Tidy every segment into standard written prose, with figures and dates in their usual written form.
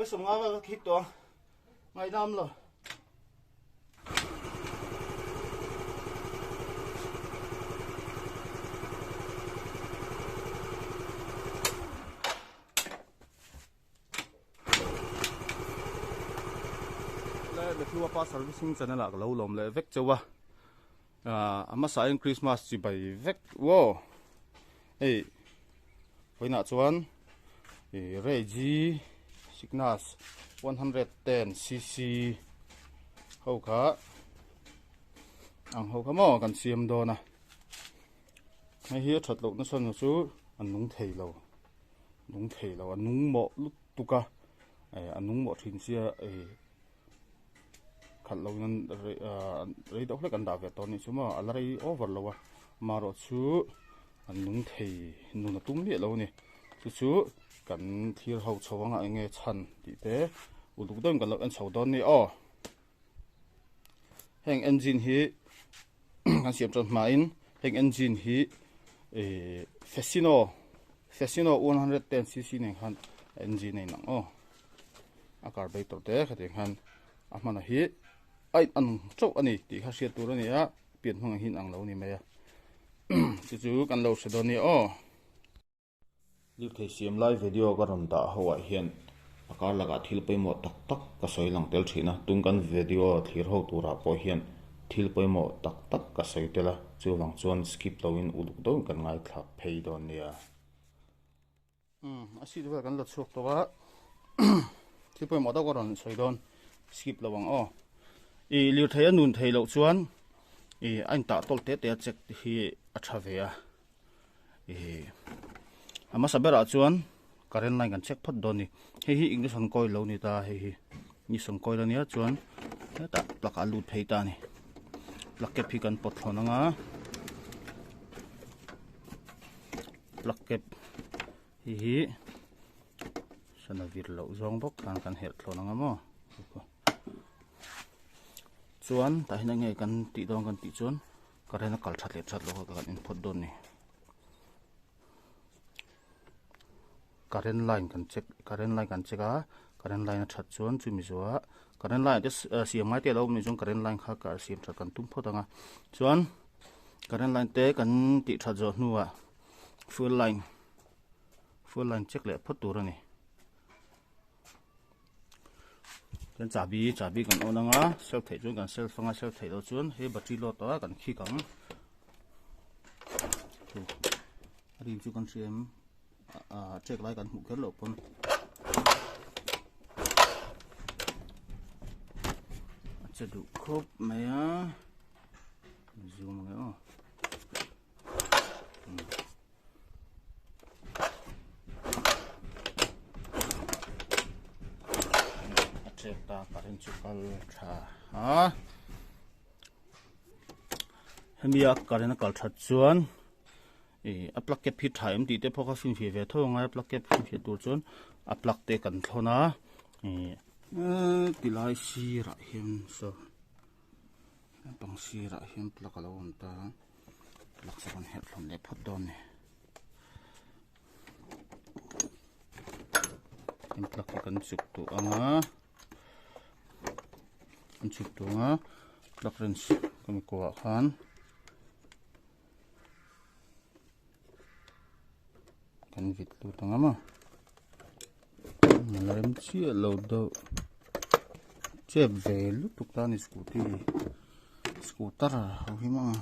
Pawisa vel ka khik tawh a, ngaihnam lo. Le Matthew pa servicing channel ah ka lo lawm leh vek cheu a, a hmasa in Christmas chi bai vek wow hei vawiinah chuan ih Regi Signas 110 cc ho kha ang ho kha maw kan siam dawn a hei hi a that loh nasa na chu a nung thei lo. Nung thei lo a nung mawh lutuk a eh a nung mawh thin sia eh khalh lo in ah rei deuh hlek an dah ve tawh anih chu maw a la rei over lo a amaherawh chu an nung thei nun a tum miah lo a ni chu chu kan thlir ho chho anga eng nge chhan tih te uluk deuhin kan lo en chho dawn a ni aw heng engine hi kan siam tan hmain heng engine hi eh Fascino Fascino 110 cc nen khan engine a inang aw a carburetor te khatiang khan a hmana hi a in ang chauh a ni tih kha hriat tur a ni a pian hmang hi inang lo a ni mai a chu chu kan lo hre dawn a ni aw. Lirthei siam lai video ka rawn dah ho ah hian a kar lakah thil pawimawh tak tak ka sawi lang tel thin a, tun kan video thlir ho turah pawh hian thil pawimawh tak tak ka sawi tel a, chuvang chuan skip lo in uluk deuhin kan ngaithla phei dawn nia. Umm a seat vel kan la chhuak tawh a, thil pawimawh deuh ka rawn sawi dawn skip lo ang aw. I lirthei a nun theih loh chuan i a intah tawlh te te a check hi a tha ve a. Ih a hmasa berah chuan current line kan check phawt dawn a ni hei hi ignition coil lo ni ta hei hi ignition coil a nia chuan hetah plug ah a lut phei ta a ni plug cap hi kan pawt thlawn ang a plug cap hei hi sana vir loh zawng bawk khan kan herh thlawn ang a maw chuan tah hian enge kan tih dawn kan tih chuan. Current a kal that leh that loh kha kan en phawt dawn a ni. Current line kan check current line kan check a current line a that chuan chumi zawhah current line te siam ngai te a lo awm anih chuan current line kha siam that kan tum phawt ang a chuan current line te kan tih that zawh hnuah fuel line fuel line check leh phawt tur a ni. Kan chahbi chahbi kan on anga self theih chuan kan self anga self theih loh chuan hei battery load a kan khik ang a rim chu kan hria em ah check lai kan hmuh kher loh pawn a che duh khawp mai a zoom ang e aw. A ṭek ta ka rin chu kal tha a hemi a current a kal that chuan ih a plug cap hi tha em tih te pawh kha finfiah ve tho ang a plug cap finfiah tur chuan a plug te kan thlawn a ih tilai sirah hian saw lampang sirah hian plug a lo awm ta a. Laksa kan herh hlawm leh phawt dawn ni. Kan plug hi kan chuk duh ang a. Kan chuk duh ang a. Plug wrench kan kuah khan. Kan vit lut ang a maw. An rem chiah lo deuh. Chep ve lutuk ta ni scooty scooter ho hi maw.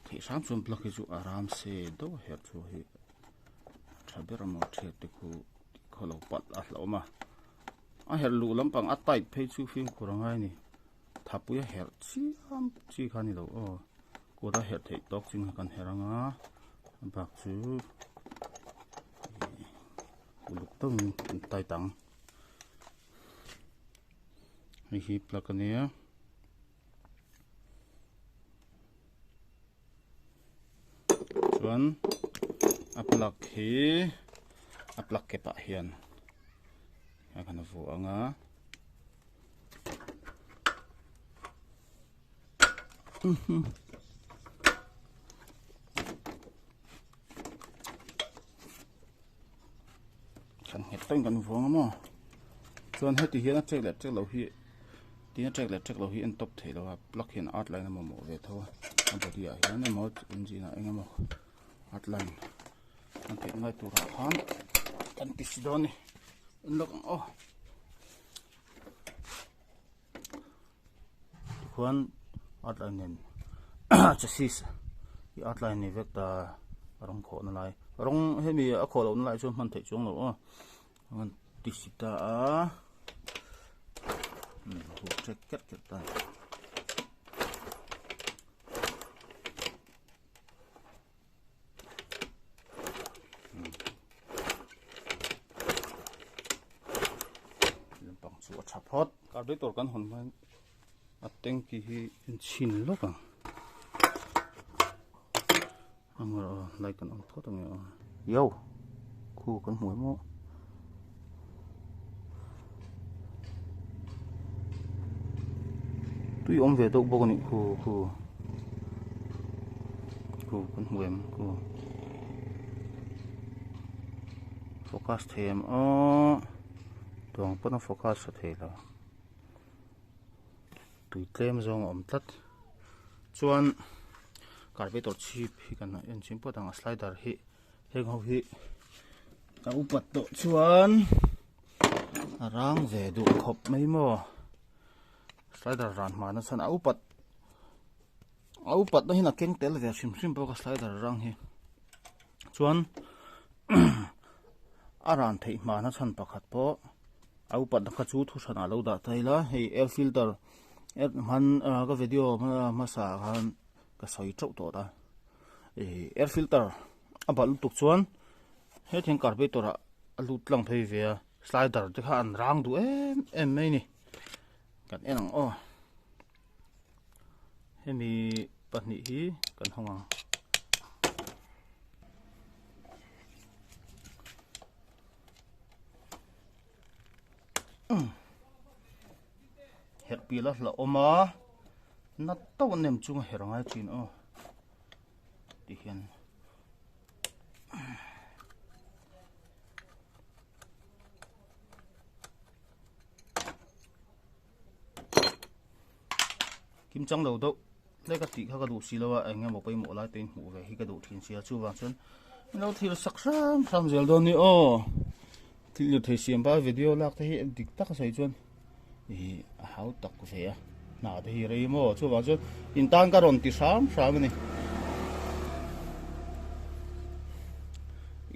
Theih hram chuan plug hi chu a ram se deuh a herh chu hi tha ber a maw thiat te khu khaw lo palh a hlauhawm a. A herh luh lampang a tight phei chu fimkhur a ngai a ni thapui a herh chiam chi kha a ni lo aw kut a herh theih tawk chin kha kan herh ang a a bak chu ih uluk deuhin an tight ang hei hi plug a nia. Chuan a plug hi a plug cap ah hian a kan vuah ang a. Kan nghet tawng kan vuang a maw chuan heti hian a check leh check loh hi tin a check leh check loh hi en tawp thei lo a plug hian art line a mamawh ve tho a a body ah hian emaw engine ah eng emaw art line an theih ngai turah khan kan ti si dawn a ni en lawk ang aw. Tikhuan outline nen chassis hi outline ni vek ta rawng khawh na lai rawng hemi a khawh loh na lai chuan hman theih chuang loh aw an ti si ta a huh ṭek kerh kerh ta. Lampang chu a tha phawt carburetor kan hawn hma in a tanky hi en chhin lawk ang a hmar aw light kan on phawt ang e aw yo khu kan hmu em aw. Tui awm ve deuh bawk a nih khu khu khu kan hmu em khu focus thei em aw tuang pawn a focus tha thei lo tui tlem zawng a awm tlat chuan carburetor chhip hi kan en chhin phawt ang a slider hi. Heng ho hi a upat tawh chuan a rang ve duh khawp mai maw slider ran hma na chuan a upat a upat na hian a keng tel ve hrim hrim bawk a slider rang hi chuan a ran theih hma na chhan pakhat pawh a upat na kha chu thu hran ah lo dah ta ila hei air filter hman ka video hmasa ah khan ka sawi teuh tawh ta. Ih air filter a balh lutuk chuan he thing carburetor ah a lut tlang phei ve a slider te kha an rang duh em em mai a ni kan en ang aw hemi pahnih hi kan hawng ang. Herh pial a hlauhawm a na tawk a nem chunga herh a ngai thin aw ti hian kim chang lo deuh hlek a tih kha ka duh si lo a eng emaw pawimawh lai te in hmuh ve hi ka duh thin sia chuvang chuan in lo thil sak hram hram zel dawn ni aw thil lut thei siam pa video lak te hi dik tak a sawi chuan ih a hau tak ve a hna te hi rei maw chuvang chuan in tan ka rawn ti hram hram a ni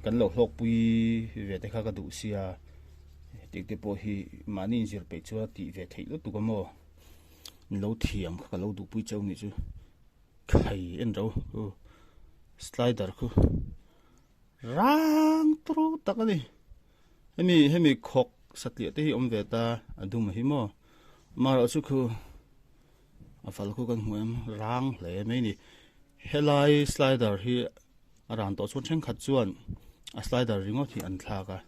kan lo hlawk pui ve te kha ka duh sia tik te pawh hi mahni inzir peih chuan a tih ve theih lutuk a maw. Min lo thiam kha ka lo duhpui cheu nih chu thei en ro khu slider khu rang turu tak a ni hemi hemi khawk satliah te hi awm ve ta a dum hi maw amaherawhchu khu a fal khu kan hmu em rang hle mai a ni helai slider hi a ran tawh chuan thenkhat chuan a slider ringawt hi an thlak a.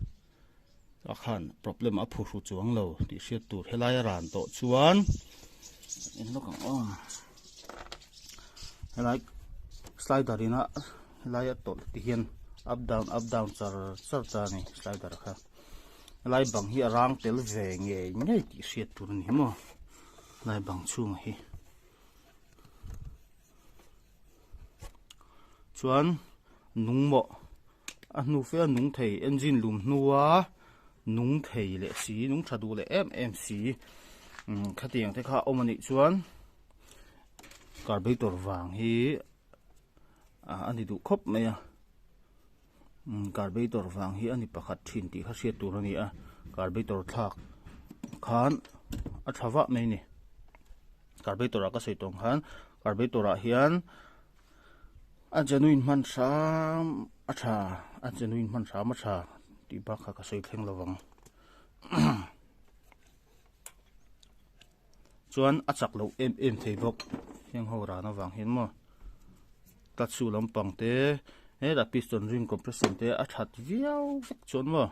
A khan problem a phuhru chuang lo tih hriat tur helai a ran tawh chuan en lawk ang aw helai slider in a helai a tawlh ti hian up down up down char char ta a ni slider kha helai bang hi a rang tel ve ngei ngei tih hriat tur a ni maw helai bang chhungah hi chuan nung mawh. A hnu fe a nung thei engine lum hnua nung thei leh si nung tha duh leh em em si umm khatiang te kha a awm anih chuan carburetor vang hi ah a ni duh khawp mai a umm carburetor vang hi a ni pakhat thin tih kha hriat tur a ni a carburetor thlak khan a tha vah mai a ni carburetor ah ka sawi tawh ang khan carburetor ah hian. A genuine hman hram a tha a genuine hman hram a tha tih bak kha ka sawi thleng lo vang chuan a chak loh em em thei bawk heng ho ran avang hian maw tatsu lampang te hetah piston ring compression te a that viau vek chuan maw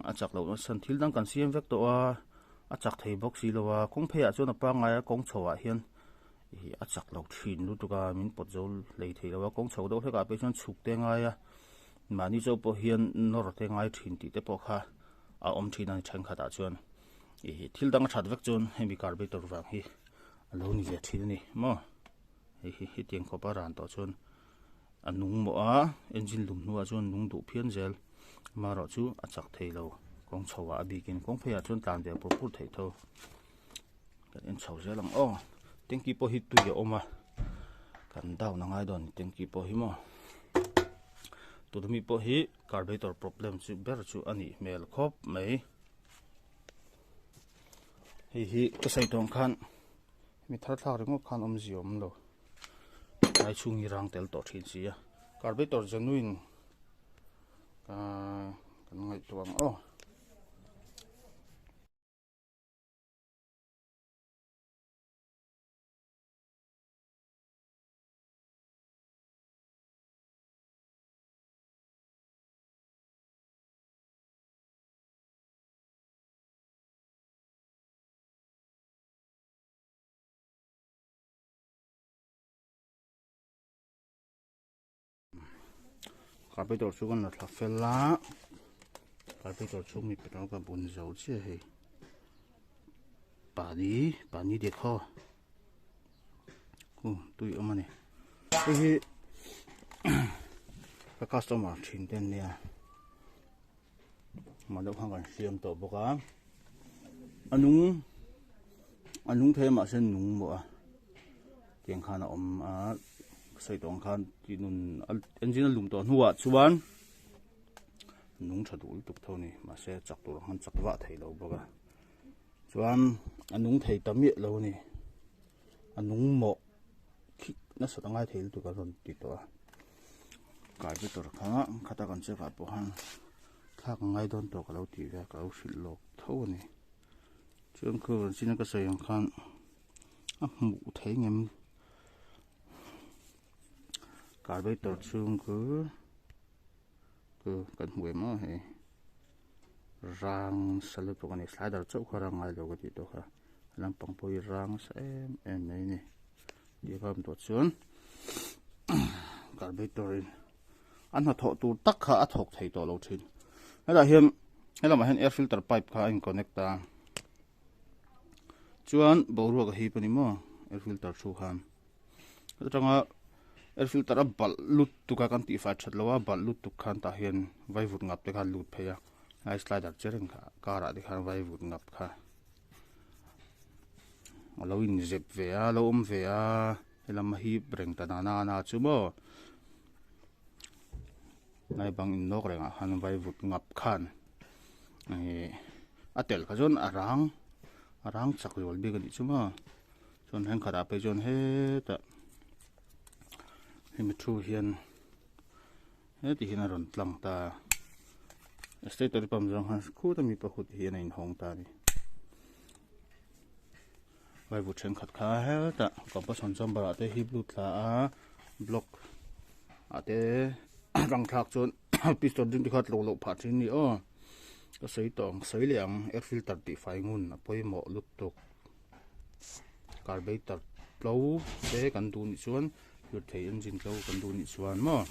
a chak loh nasa thil dang kan siam vek tawh a a chak thei bawk si lo a kawng pheiah chuan a pangngai a kawng chho ah hian. Ih a chak lo thin lutuk a min pawt zo hlei thei lo a kawng chho deuh hlek ah phei chuan chhuk te ngai a mahni chauh pawh hian nawr te ngai thin tih te pawh kha a awm thin a ni thenkhat ah chuan ih thil dang a that vek chuan hemi carburetor vang hi a lo ni ve thin a ni maw hei hi hetiang khawp a ran tawh chuan a nung mawh a engine lum hnuah chuan nung duh phian zel amaherawh chu a chak thei lo kawng chho ah a bikin kawng phei ah chuan tlan ve pur pur theih tho. Kan en chho zel ang aw tanky pawh hi tui a awm a kan down a ngai dawn tanky pawh hi maw tuna mi pawh hi carburetor problem chu ber chu a nih hmel khawp mai hei hi ka sawi tawng khan mi thar thlak ringawt khan awmzia awm lo lai chhung hi rang tel tawh thin si a carburetor genuine ah kan ngaihtuah ang aw. Carburetor chu kan la thla fel a carburetor chhung mi petrol ka bun zo chiah hei pani pani dekho u tui awm ani hei hi ka customer thin te an nia mah deuh khan kan hliam tawh bawk a a nung a nung thei a mahse nung mawh a tiang khan a awm a ka sawi tawh ang khan tih nun engine a lum tawh hnuah chuan nung tha duh lutuk tho a ni mahse chak tur ang khan chak vah thei lo bawk a chuan a nung thei ta miah lo a ni a nung mawh khik nasat a ngai thei lutuk a rawn ti tawh a carburetor kha khata kan check ah pawh khan thlak a ngai dawn tawh ka lo tih ve a ka lo hrilh lawk tho a ni chuan khu rawn chin a ka sawi ang khan a hmuh thei ngem carburetor chhung chu kan hmu em aw hei rang sa lutuk a ni slider chauh kha rang ngai lo ka tih tawh kha a lampang pawh hi rang sa em em mai a ni tih a tawh chuan carburetor in a hnathawh tur tak kha a thawk thei tawh lo thin hetah hian helamah hian air filter pipe kha a in connect a chuan boruak a hip a ni maw air filter thu khan atanga air filter a balh lutuk a kan tih fai that lo a balh lutuk khan tah hian vaivut ngap te khan lut phei a lai slider che reng kha car ah te khan vaivut ngap kha a lo in zep ve a a lo awm ve a helam a hip reng ta na na chu maw lai bang in nawk rengah khan vaivut ngap khan ih a tel kha chuan a rang a rang chak zual bik a nih chu maw chuan thenkhatah phei chuan hetah hemi thu hian heti hian a rawn tlang ta stator pump zawng khan khuta mi pakhat hian a inhawng ta a ni vaivut thenkhat kha hetah combustion chamber ah te hi lut thla a block ah te rang thlak chuan piston ding te kha tlawh loh phah thin a ni aw ka sawi tawh ang sawi leh ang air filter tih fai ngun a pawimawh lutuk. Carburetor tlo te kan duh nih chuan lirthei engine tlo kan duh nih chuan maw.